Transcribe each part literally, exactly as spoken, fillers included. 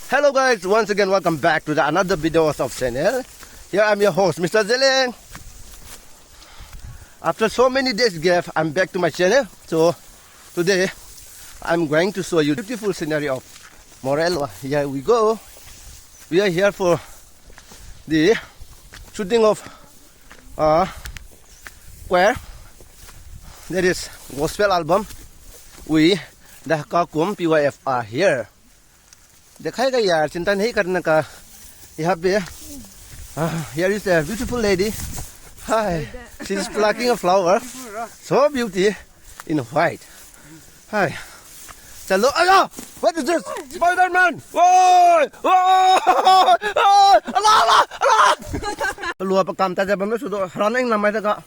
Hello guys, once again welcome back to the another videos of channel. Here I'm your host, Mister Zeliang. After so many days gap, I'm back to my channel. So today I'm going to show you beautiful scenery of Moreh Loa. Here we go. We are here for the shooting of uh, choir, that is gospel album. We, the Hekakum P Y F, are here. Dekhai ga yaar, chinta nahi karna ka, यहाँ पे, ah, here is a beautiful lady. Hi, she's plucking a flower. So beauty in white. Hi. Chalo, aya! What is this? Spider-Man! Woi! Woi! Ala, ala, ala! Lua pa kam ta ze bam su do, hera neng namai da ga.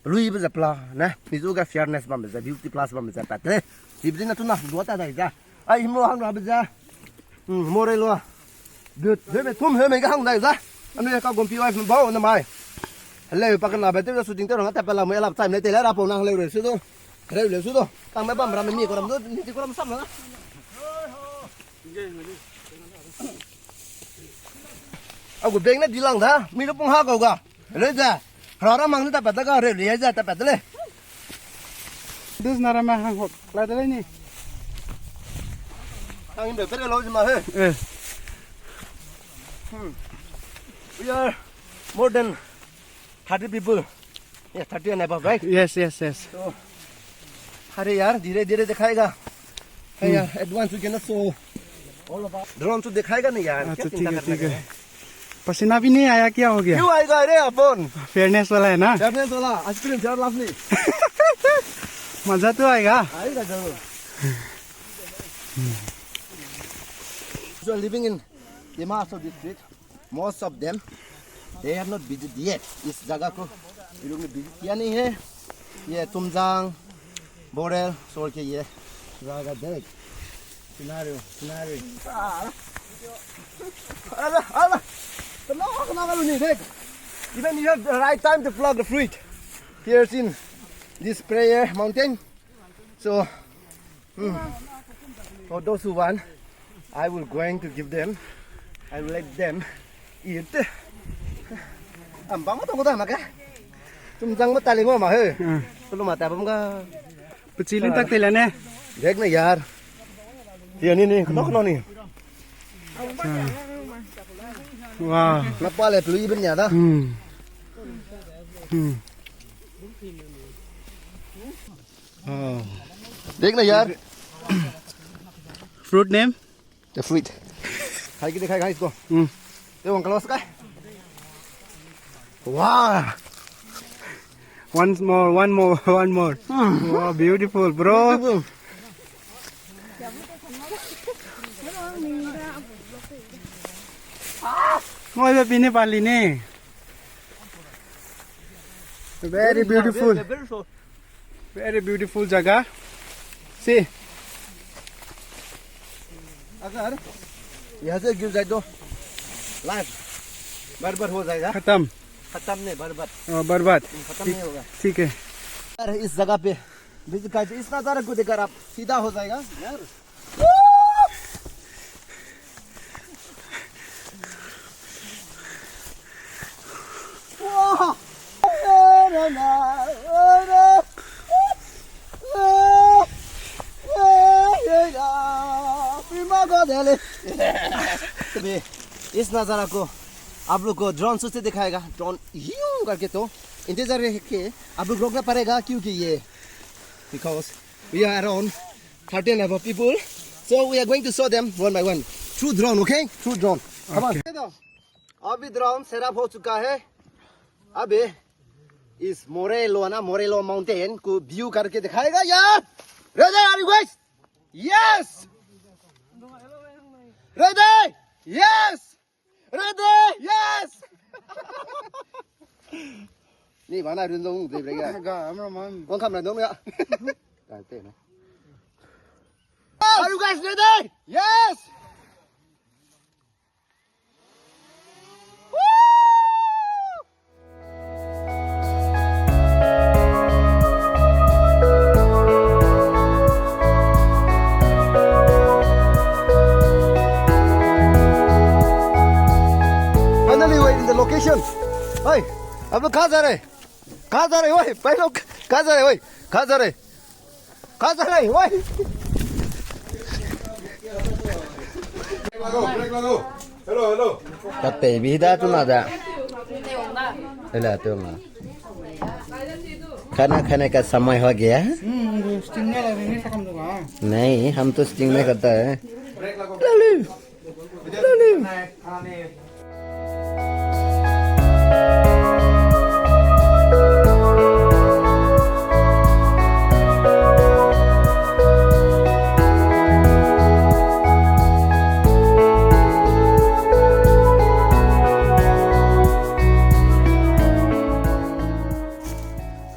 Lui be ze pla, ne? Mizu ga fairness bam be ze, beauty plus bam be ze, pat ne? Hi be na tu na, lua ta dai ze. Ai, himlo hang ra be ze. Hmm, Moreh Loa. Dut, heume tum, heume ga hang dai ze. Anu ya ka gompi wife bau na mai. Hello, pa kana be te shooting te rang ta pa la mo ya lap time le te le ra pau nang hello re su do. Hello le su do. Tang me bam ram mi ko ram do, ni ti ko ram sam na. A gu beng ne di lang da, mi lo pung ha kau ga. Hello ze. Hera ra mang ne ta pat da ga, hello le ze ta pat le. Dus na ra ma hang hok la de le ni. Hang in be pere lo ma he. Eh. Hmm. We are more than thirty people. Yeah, thirty and above, right? Yes, yes, yes. So, अरे यार, धीरे धीरे दिखाएगा। Hey यार, advance we cannot show all of us. Drone से दिखाएगा नहीं यार, अच्छा, क्या चिंता करना है? ठीक है, ठीक है। पसीना भी नहीं आया, क्या हो गया? क्यों आएगा रे अपन? Fairness वाला है ना? Fairness वाला, ice cream चार लाख नहीं। मजा तो आएगा। आएगा जरूर। So living in Dima Hasao district, most of them, they have not visit yet इस जगह को। ये लोग ने visit किया नहीं है। ये तुमजांग, बोरेल, छोड़ के ये जगह देख। Scenario, scenario. Ala, ala. Kena, kena kalau ni, देख. Even you have the right time to pluck the fruit. Here in this prayer mountain. So, hmm, for those who want, I will going to give them. I will let them eat. Am bang to ko da ma ka. Tum jang ma ta le ngo ma he. Hmm. Tulu ma ta bam ga. Pechili tak te le ne. देख ना यार. Ye ni ni, kena kena ni. Wow. Na pa le pelu iben ya da. Hmm. Hmm. Oh. देख ना यार. Fruit name? The fruit. खाई के दिखाएगा इसको। Hmm. ये वंकल उसका। Wow. Once more, one more, one more. Hmm. Wow, beautiful, bro. Beautiful. Ngoi be pine pali ne. Very beautiful. Very beautiful जगह। See। अगर यहाँ से गिर जाए तो life बर्बाद हो जाएगा। खत्म। खत्म नहीं, बर्बाद। हाँ, बर्बाद। हम्म, खत्म ठीक, नहीं होगा। ठीक है। अगर इस जगह पे visit करके इस नजारा को देखकर आप फिदा हो जाएगा यार। इस नजारा को आप लोग को drone से दिखाएगा। Drone यूं करके तो इंतजार है कि आप लोग रोकना पड़ेगा, क्योंकि ये, because we are around thirteen above people, so we are going to show them one by one through drone, okay? Through drone। Come on। Okay। अभी drone set up हो चुका है। अभी इस मोरेलो ना, मोरेलो mountain को view करके दिखाएगा यार। Ready, are you guys? Yes! Ready? Yes! Ready? Yes! Ni ba na run dong de brega. Ga, amra man. Wang kam na dong ya. Ga te na. Are you guys ready? Yes! चल, ओए, हम लोग कहाँ जा रहे हैं? कहाँ जा रहे हैं? ओए, भाई लोग, कहाँ जा रहे हैं? ओए, कहाँ जा रहे हैं? कहाँ जा रहे हैं? ओए। Hello, hello. Kate bi da tu na da. Hello, tu na. खाना खाने का समय हो गया। हम्म, sting नहीं लगेंगे, खत्म होगा। नहीं, हम तो sting नहीं करता है। Lalu, lalu.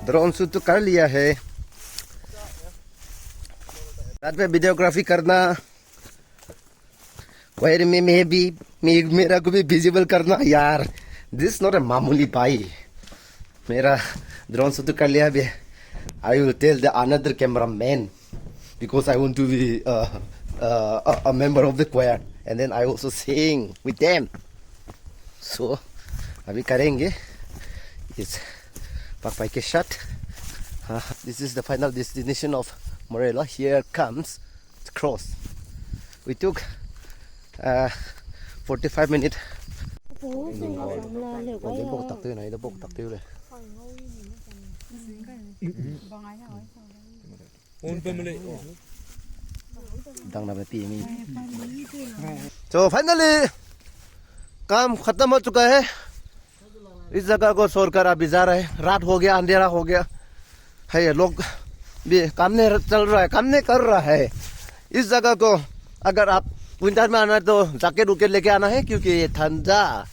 Drone shoot तो कर लिया है। रात में videography करना, choir में मैं भी, मे-, मेरा को भी visible करना यार। This is not a मामूली भाई। मेरा drone shoot तो कर लिया अभी। I will tell the another cameraman because I want to be, uh, uh, a, a member of the choir, and then I also sing with them. So, अभी करेंगे इस पाकपाई के साथ। हाँ, this is the final destination of Morella. Here comes the cross. We took, uh, forty-five minutes. So finally, काम खत्म हो चुका है। इस जगह को छोड़कर अभी जा रहा है। रात हो गया, अंधेरा हो गया है। ये लोग भी काम नहीं चल रहा है, काम नहीं कर रहा है। इस जगह को अगर आप winter में आना है तो jacket उकेट लेके आना है, क्योंकि ये ठंडा।